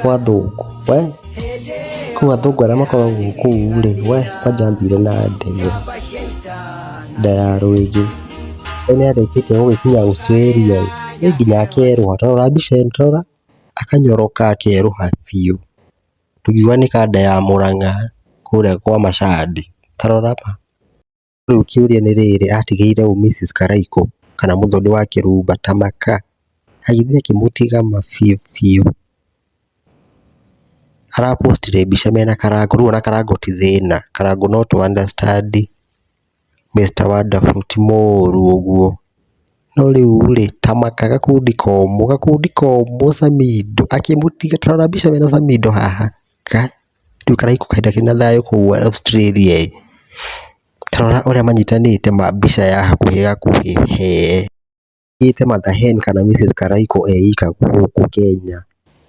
Kwa athũngũ we, kũu athũngũ arĩa makoragwo kũu rĩ, we kwanja athire na ndege, nda ya rwĩgĩ. We nĩarĩkĩtie gũgĩkinya Australia ĩ, nginya akerũha, ta rora mbica ĩno, ta rora, akanyoroka akerũha biũ, ndũngiuga nĩ kanda ya Mũrang'a kũrĩa kwa Machandi, ta rora ma. Rĩu kĩũria nĩ rĩrĩ, atigĩire ũ Mrs Karaikũ kana Mũthoni wa Kĩrumba ta maka, agĩthiĩ akĩmũtiga ma biũ biũ. Arapostire mbica mena Karangũ, rĩu ona Karangũ ti thĩna, Karangũ no tũ understand Mr Wonderful ti mũru ũguo, no rĩu rĩ, ta maka gakundi komũ, gakundi komũ Samido, akĩmũtiga, ta rora mbica mena Samido haha, Kai, rĩu Karaikũ kaĩ ndakĩrĩ na thayũ kũu Australia ĩ, ta rora ũrĩa manyitanĩte ma mbica ya hakuhĩ gakuhĩ, hee. Ĩte Martha Hen kana Mrs Karaikũ e ika gũkũ Kenya.